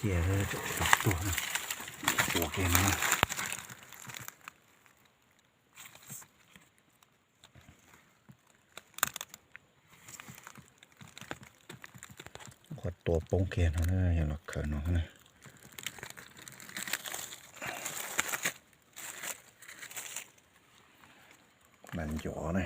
Tias tseem tsis tau tuag na. Ua kiag no. Qhov tua poob kiag no na, yog los khaws no na. Nas ncuav na.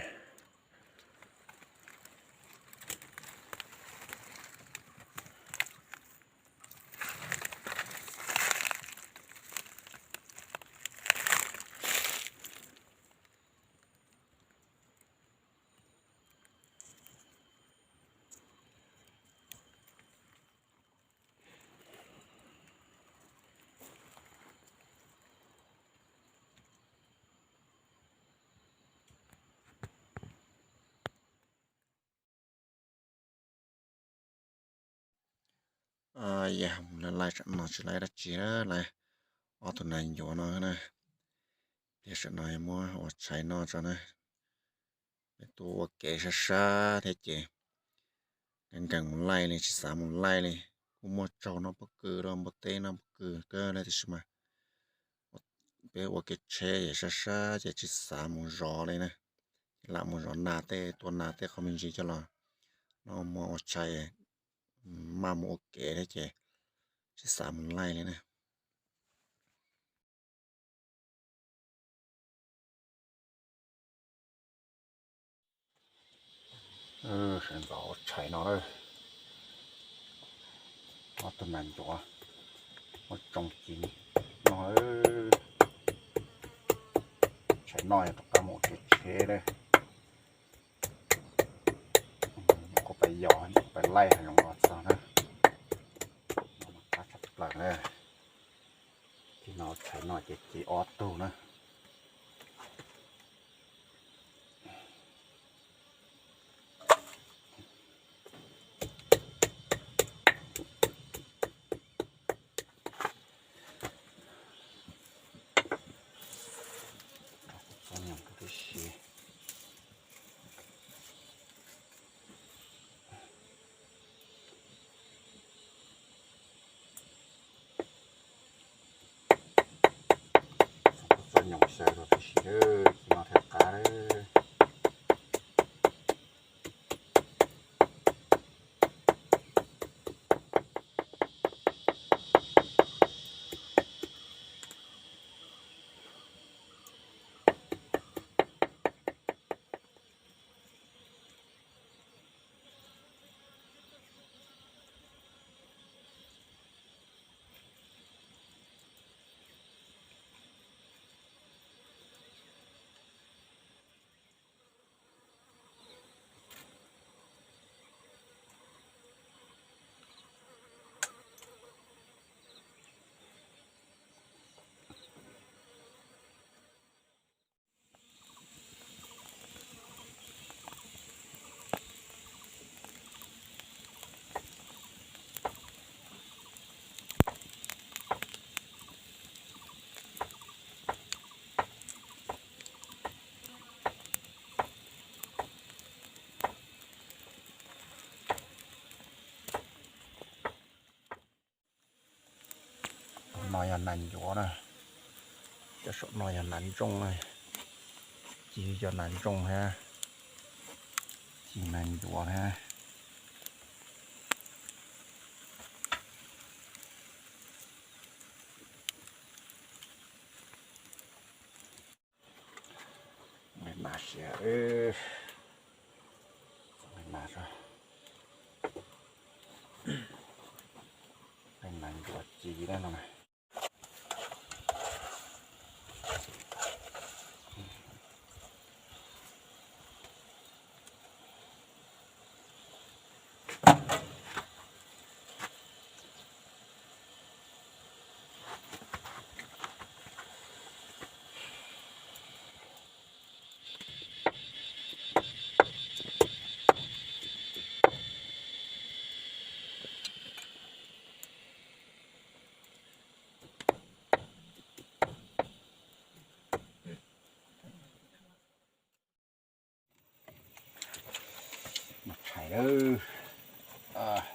Yam mus laij laij tsam no tsis laij dab tsi na, laij ob tug nas ncuav no na. Pliag tsam no muab ua tshais noj tso na. Peb tuaj ua kev sab sab thiab ces nkees nkees mus laij li, tsis xav mus laij li. Kuj muaj tsaug noj pob kws rau npua teb noj pob kws kawg li tiam sis mas peb ua kev tsheb es sab sab ces tsis xav mus zov li na. Lam mus zov nas tej, tua nas tej qhov me ntsis coj los noj, muab ua tshais, maj mus ua kev thiab ces tsis xav mus laij li na. Sawv ntxov ua tshais no lawm. Ob tug nas ncuav muab tsoo ci no. Tshais noj yog rov qab mus ua kev tsheb lawm. Kuv pais yos, kuv pais laij hav zoov los txog na. No mas qab tshaj plaws na. Ces no tshais no ces ci ob tug na. Txhob nyoos rau tib si. Txhob nyoos xyaw rau tib si, ci no thiaj qab lawm. No yog nas ncuav na, cov saum no yog nas ntsooj na, ci cov nas ntsooj thiab, ci nas ncuav thiab. Nas siav, nas, nas ncuav ci na no. Mas tshais lawm.